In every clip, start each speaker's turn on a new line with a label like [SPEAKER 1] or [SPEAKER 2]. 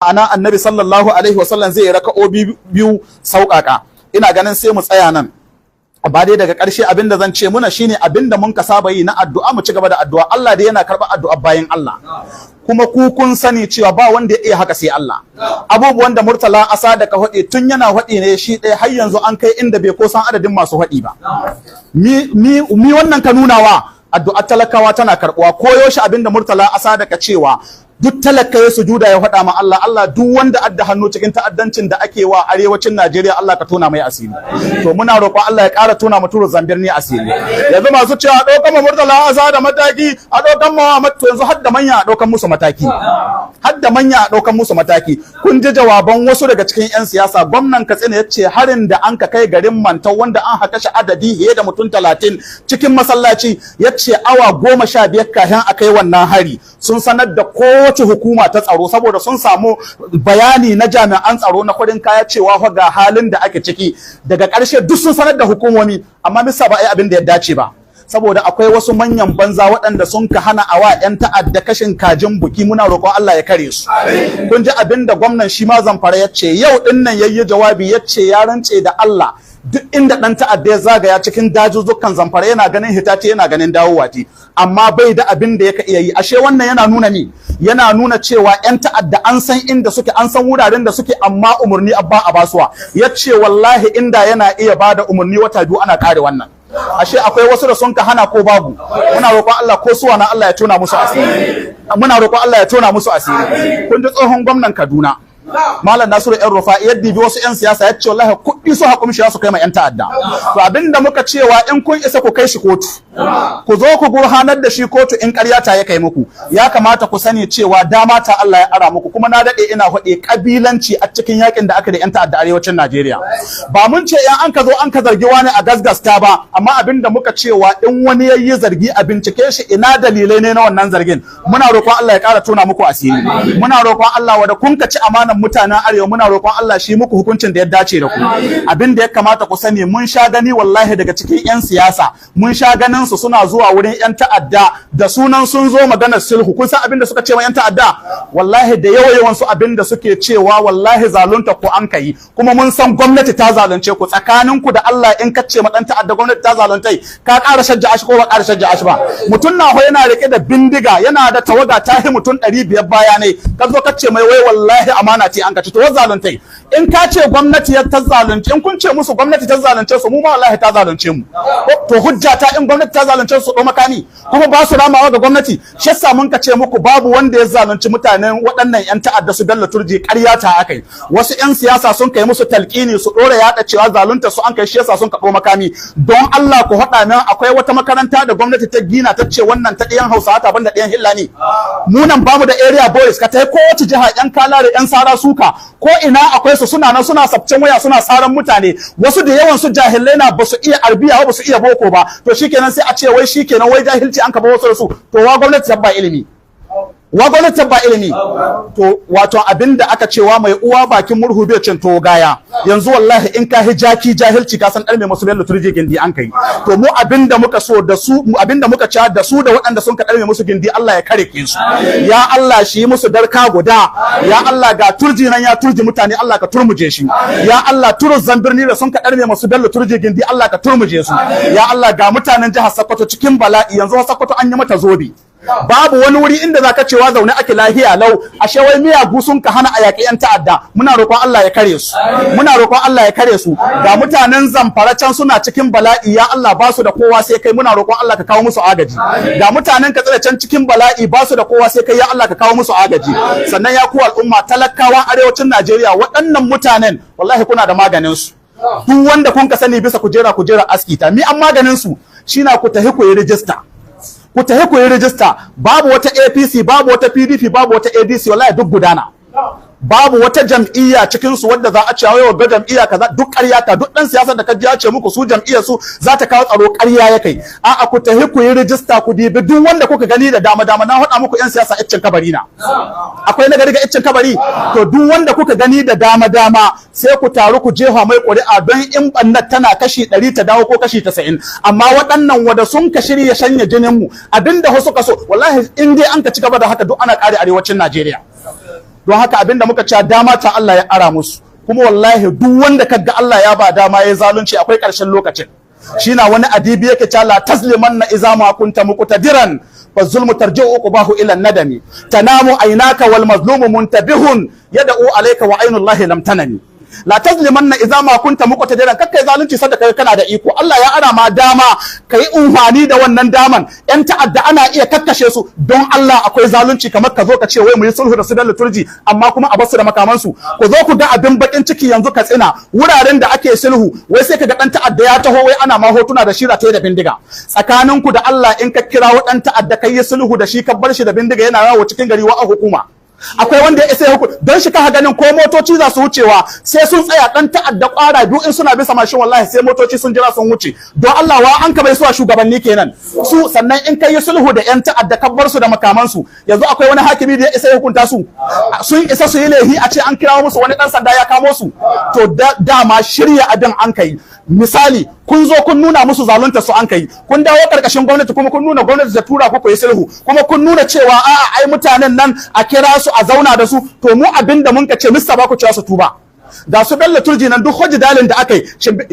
[SPEAKER 1] Ma'ana Annabi sallallahu alaihi wasallam zai raka'o biyu sauƙaƙa. Ina ganin sai mu tsaya nan ba dai. Daga ƙarshe, abin da zan ce muna shine abin da mun ka saba yi na addu'a, mu ci gaba da addu'a. Allah dai yana karɓar addu'a bayan Allah, kuma ku kun sani cewa ba wanda ya iya haka sai Allah. Abubuwan da Murtala Asa da ka haɗe tun yana haɗe ne shi ɗaya, har yanzu an kai inda bai ko san adadin masu haɗi ba. Mi wannan ka nunawa? Addu'ar talakawa tana karɓuwa ko yaushe. Abin da Murtala Asa da ka cewa, duk talaka ya sujuda ya faɗa ma Allah, Allah, duk wanda adda hannu cikin ta'addancin da ake wa arewacin Najeriya, Allah ka tona mai asiri. To muna roƙon Allah ya ƙara tona mu turu zambirni asiri. Yanzu masu cewa ɗaukan ma Murtala Asa da mataki, a ɗaukan ma, to yanzu har da manya a ɗaukan musu mataki, har da manya a ɗaukan musu mataki. Kun ji jawaban wasu daga cikin 'yan siyasa. Gwamnan Katsina ya ce harin da an ka kai garin Mantau, wanda an haka shi adadi fiye da mutum 30 cikin masallaci, ya ce awa 15 kafin a kai wannan hari sun sanar da kowace hukuma ta tsaro, saboda sun samu bayani na jami'an tsaro na kudin kaya cewa fa ga halin da ake ciki. Daga ƙarshe duk sun sanar da hukumomi, amma misa ba a yi abin da ya dace ba? Saboda akwai wasu manyan banza waɗanda sun ka hana awa 'yan ta'adda kashin kajin buki. Muna roƙon Allah ya kare su. Kun ji abin da gwamnan shi ma Zamfara ya ce yau ɗin nan, yayi jawabi, ya ce ya rance da Allah, duk inda ɗan ta'adda ya zagaya cikin dazuzzukan Zamfara, yana ganin hitace, yana ganin dawowa te, amma bai da abin da yaka iya yi. Ashe wannan yana nuna ni yana nuna cewa 'yan ta'adda an san inda suke, an san wuraren da suke, amma umarni abba a basuwa. Ya ce wallahi inda yana iya bada umarni, wata 2 ana kare wannan. Ashe akwai wasu da sun ka hana, ko babu? Muna roƙon Allah, ko suwa na, Allah ya tona musu asiri. Muna roƙon Allah ya tona musu asiri. Kun ji tsohon gwamnan Kaduna, Malam Nasiru El Rufa'i, ya dibi wasu 'yan siyasa, ya ce wallahi kuɗi su haƙumshi su kai ma 'yan ta'adda. To abinda muka cewa, in kun isa ku kai shi kotu, ku zo ku gurhanar da shi kotu in ƙarya ta ya kai muku. Ya kamata ku sani cewa dama ta Allah ya ara muku. Kuma na daɗe ina faɗi, ƙabilanci a cikin yakin da aka da 'yan ta'adda arewacin Najeriya. Ba mun ce in an ka zo an ka zargi wani a gasgasta ba, amma abinda muka cewa, in wani ya yi zargi, a bincike shi, ina dalilai ne na wannan zargin. Muna roƙon Allah ya ƙara tona muku asiri. Muna roƙon Allah, wanda kun ka ci amanan mutanen arewa, muna roƙon Allah shi muku hukuncin da ya dace da ku. Abin da ya kamata ku sani, mun sha gani wallahi daga cikin 'yan siyasa, mun sha ganin su suna zuwa wurin 'yan ta'adda da sunan sun zo maganar sulhu. Kun san abin da suka ce wa 'yan ta'adda? Wallahi da yawa yawan su abin da suke cewa, wallahi zalunta ku an kai, kuma mun san gwamnati ta zalunce ku. Tsakanin ku da Allah, in ka ce ma dan ta'adda gwamnati ta zaluntai, ka ƙara shajja shi ko ba ƙara shajja shi ba? Mutum na yana rike da bindiga, yana da tawaga ta hi mutum 500 bayanai, ka zo ka ce mai wai wallahi amana ce an ka ci, to zaluntai. In ka ce gwamnati ya ta zalunce, in kun ce musu gwamnati ta zalunce su, mu ma wallahi ta zalunce mu. To hujja ta, in gwamnati ta zalunce su, ɗau makami kuma ba su ramawa ga gwamnati. Shi yasa mun ka ce muku babu wanda ya zalunci mutanen waɗannan yan ta'adda su Bello Turji, ƙarya ta akai. Wasu yan siyasa sun kai musu talqini su ɗora yaɗa cewa zalunta su an kai, shi yasa sun ka ɗau makami. Don Allah ku haɗa min, akwai wata makaranta da gwamnati ta gina ta ce wannan ta ɗiyan Hausawa ta banda ɗiyan Hillani? Mu nan bamu da area boys? Ka tai kowace jiha, yan kalare, yan sara suka, ko ina akwai su, suna nan suna sabcin waya, suna saran mutane. Wasu da yawan su jahilai na, ba su iya arbiya ba, su iya boko ba. To shikenan, sai a ce wai shikenan, wai jahilci an ka ba wasu da su. To wa gwamnati ta ba ilimi? Wa gwamnati ba ilimi? To wato abinda aka cewa, mai uwa bakin murhu bai cin tuwo gaya. Yanzu wallahi in ka jaki jahilci, ka san dar mai masu Bello Turje gindi an kai. To mu abinda muka so da su, mu abinda muka ci da su da waɗanda sun ka ɗarme musu gindi, Allah ya kare ke su. Ya Allah, shi musu darka guda. Ya Allah, ga Turji nan ya turji mutane, Allah ka turmuje shi. Ya Allah, turun zambirni da sun ka ɗarme masu Bello Turje gindi, Allah ka turmuje su. Ya Allah, ga mutanen jihar Sokoto cikin bala'i. Yanzu Sokoto an yi mata zobe, babu wani wuri inda zaka cewa zaune ake lahiya lau. Ashe wai miyagu sun ka hana a yaƙi yan ta'adda. Muna roƙon Allah ya kare su. Muna roƙon Allah ya kare su. Ga mutanen Zamfara can suna cikin bala'i. Ya Allah, ba su da kowa sai kai, muna roƙon Allah ka kawo musu agaji. Ga mutanen Katsina can cikin bala'i, ba su da kowa sai kai, ya Allah ka kawo musu agaji. Sannan ya ku al'umma talakawan arewacin Najeriya, waɗannan mutanen wallahi kuna da maganin su. Duk wanda kun ka sani bisa kujera, kujera aski ta mi an maganin su, shina ku tahi ku yi rijista, ku tafi ku yi rijista. Babu wata APC, babu wata PDP, babu wata ADC, wallahi duk gudana. Babu wata jam'iyya cikin su wadda za a ce wai ga jam'iyya kaza, duk ƙarya ta. Duk dan siyasar da ka ji ya ce muku su jam'iyyar su za ta kawo tsaro, ƙarya ya kai. A'a, ku tafi ku yi rijista, ku dibi duk wanda kuka gani da dama dama. Na faɗa muku, yan siyasa iccen kabari na, akwai na gari ga iccen kabari. To duk wanda kuka gani da dama dama, sai ku taru ku jefa mai ƙuri'a, don in ɓannar tana kashi 100, ta dawo ko kashi 90. Amma waɗannan wada sun ka shirya shanya jinin mu, abinda suka so, wallahi in dai an ka ci gaba da haka, duk ana ƙare arewacin Najeriya. Don haka abinda muka ci dama ta Allah ya ara musu. Kuma wallahi duk wanda kaga Allah ya ba dama ya zalunci, akwai ƙarshen lokacin. Shi na wani adibi yake cewa: "La tazlimanna iza ma kunta muqtadiran, fa zulmu tarji'u uqbahu ila nadami, tanamu aynaka wal mazlumu muntabihun, yad'u alayka wa aynullahi lam tanami." La tazlimanna idza ma kunta muqtadiran, kakkai zalunci sanda kai kana da iko. Allah ya ara ma dama, kai umfani da wannan daman. Yan ta'adda ana iya kakkashe su. Don Allah, akwai zalunci kamar ka zo ka ce wai mu yi sulhu da su Bello Turji, amma kuma a basu da makaman su? Ku zo ku ga abin bakin ciki, yanzu Katsina, wuraren da ake sulhu, wai sai ka ga dan ta'adda ya taho, wai ana ma hotuna da shira ta da bindiga. Tsakanin ku da Allah, in ka kira wa dan ta'adda kai yi sulhu da shi, ka bar shi da bindiga yana yawo cikin gari, wa a hukuma? Akwai wanda ya isa hukum don shi? Ka ganin ko motoci za su wucewa sai sun tsaya, dan ta'adda kwara biyu in suna bisa mashin, wallahi sai motoci sun jira sun wuce. Don Allah, wa an ka bai suwa shugabanni kenan su? Sannan in kai yi sulhu da yan ta'adda, ka bar su da makaman su, yanzu akwai wani hakimi da ya isa ya hukunta su? Sun isa su yi laifi a ce an kirawo musu wani dan sanda ya kamo su? To dama shirya abin an kai. Misali, kun zo kun nuna musu zalunta su an kai, kun dawo karkashin gwamnati, kuma kun nuna gwamnati ta tura ku yi sulhu, kuma kun nuna cewa a'a, ai mutanen nan a kira su a zauna da su. To mu abin da mun ka ce, mista ba ku cewa su tuba? Ga su Bello Turji nan, duk hujji dalin da aka yi,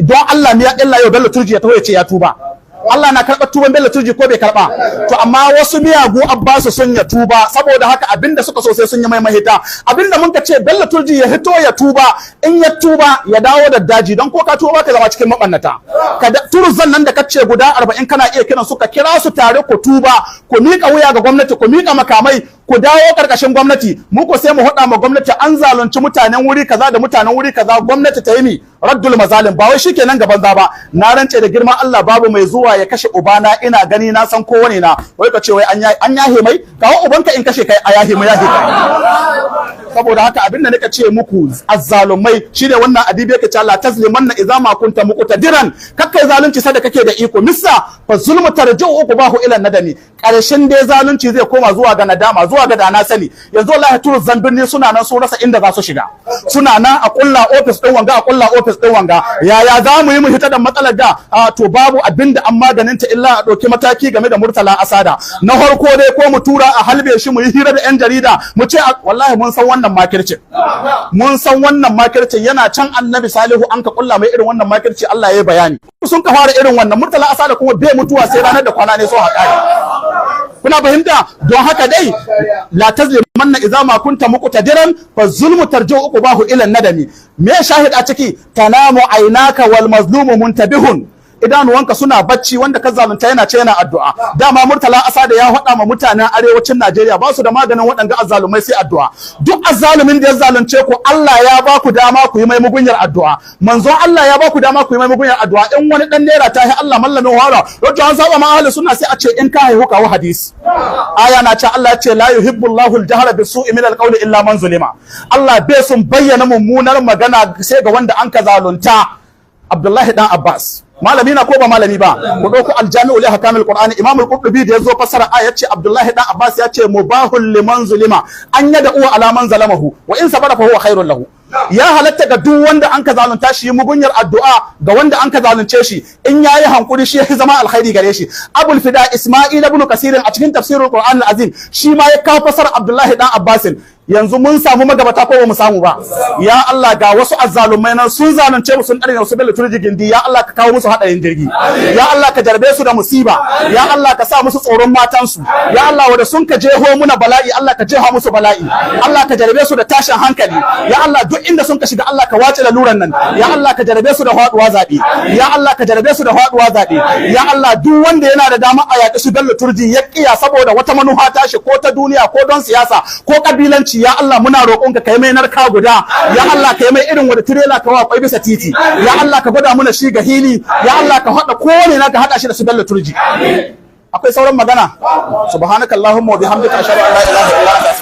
[SPEAKER 1] don Allah ne ya illa yau Bello Turji ya taho ya ce ya tuba? Allah na karɓar tuban Bello Turji ko bai karɓa? To amma wasu miyagu abbasu sun ya tuba, saboda haka abinda suka so sai sun yi mai mahita. Abinda mun ka ce, Bello Turji ya hito ya tuba. In ya tuba, ya dawo da daji, don ko ka tuba ka zama cikin mabannata. Ka turuzan nan da kace guda 40 kana iya kiran su, ka kira su tare ku tuba, ku miƙa wuya ga gwamnati, ku miƙa makamai, ku dawo karkashin gwamnati. Mu ko sai mu haɗa ma gwamnati an zalunci mutanen wuri kaza da mutanen wuri kaza. Gwamnati ta yi mi raddul mazalim, ba wai shikenan gaban za ba. Na rance da girman Allah, babu mai zuwa ya kashe ubana ina gani, na san kowane na, wai ka ce wai an yahe mai. Kawo ubanka in kashe kai, a yahe mai, yahe kai. Saboda haka abinda nika ce muku, azzalumai, shine wannan adibi yake cewa: "La tazlimanna idza ma kunta muqtadiran", kakkai zalunci sada kake da iko. Missa fa zulmu tarji'u uqbahu ila nadami, karshen dai zalunci zai koma zuwa ga nadama, zuwa ga dana sani. Yanzu wallahi turu zambirni suna nan sun rasa inda za su shiga. Suna nan a kulla office din wanga, a kulla office din wanga, yaya za mu yi mu hita da matsalar ga? To babu abinda an maganin ta illa a ɗauki mataki game da Murtala Asada. Na farko dai, ko mu tura a halbe shi, mu yi hira da yan jarida mu ce wallahi mun san wannan makircin, mun san wannan makircin yana can. Annabi Salihu an ka kulla mai irin wannan makirci, Allah ya yi bayani. Sun ka fara irin wannan. Murtala Asada kuma bai mutuwa sai ranar da kwana ne so haƙari. Kuna fahimta? Don haka dai, la tazlimanna idza ma kunta muqtadiran, fa zulmu tarji'u uqbahu ila nadami. Me shahid a ciki? Tanamu aynaka wal mazlumu muntabihun, idanuwanka suna bacci, wanda ka zalunta yana ce yana addu'a. Dama Murtala Asada ya faɗa ma mutanen arewacin Najeriya, ba su da maganin waɗanga azzalumai sai addu'a. Duk azzalumin da ya zalunce ku, Allah ya ba ku dama ku yi mai mugunyar addu'a, manzon Allah ya ba ku dama ku yi mai mugunyar addu'a. In wani dan naira ta yi Allah mallamin wara rojo an saba ma ahli sunna, sai a ce in ka haihu kawo hadisi. Aya na ce, Allah ya ce: "La yuhibbu Allahu al-jahra bis-su'i min al-qawli illa man zulima." Allah bai sun bayyana mummunar magana sai ga wanda an ka zalunta. Abdullahi dan Abbas malami na ko ba malami ba? Ku dauko Aljami'u li Ahkamil Qur'ani, Imam al-Qurtubi da yazo fasara aya yace Abdullahi dan Abbas ya ce: "Mubahul liman zulima an yada uwa ala man zalamahu, wa in sabara fa huwa khairul lahu." Ya halatta ga duk wanda an ka zalunta shi mugunyar addu'a ga wanda an ka zalunce shi, in yayi hankuri shi ya zama alkhairi gare shi. Abul Fida Isma'il ibn Kasir a cikin Tafsirul Qur'an al-Azim shi ma ya kawo fasara Abdullahi dan Abbasin. Yanzu mun samu magabata ko ba mu samu ba? Ya Allah, ga wasu azzalumai nan sun zalunce mu, sun dare su Bello Turji gindi. Ya Allah, ka kawo musu hadarin jirgi. Ya Allah, ka jarbe su da musiba. Ya Allah, ka sa musu tsoron matansu. Ya Allah, wanda sun ka jeho muna bala'i, Allah ka jeha musu bala'i. Allah, ka jarbe su da tashin hankali. Ya Allah, duk inda sun ka shiga, Allah ka wace laluran nan. Ya Allah, ka jarbe su da faduwa zabe. Ya Allah, ka jarbe su da faduwa zabe. Ya Allah, duk wanda yana da dama a yaƙi su Bello Turji ya kiya saboda wata manufa tashi, ko ta duniya, ko don siyasa, ko kabilanci, ya Allah, muna roƙonka kai mai narka guda. Ya Allah, kai mai irin wanda tirela ka wa kwai bisa titi. Ya Allah, ka gwada muna shi ga hili. Ya Allah, ka hada kowane na ka hada shi da su Bello Turji. Akwai sauran magana? Subhanakallahumma wa bihamdika, ashhadu an la ilaha illa anta.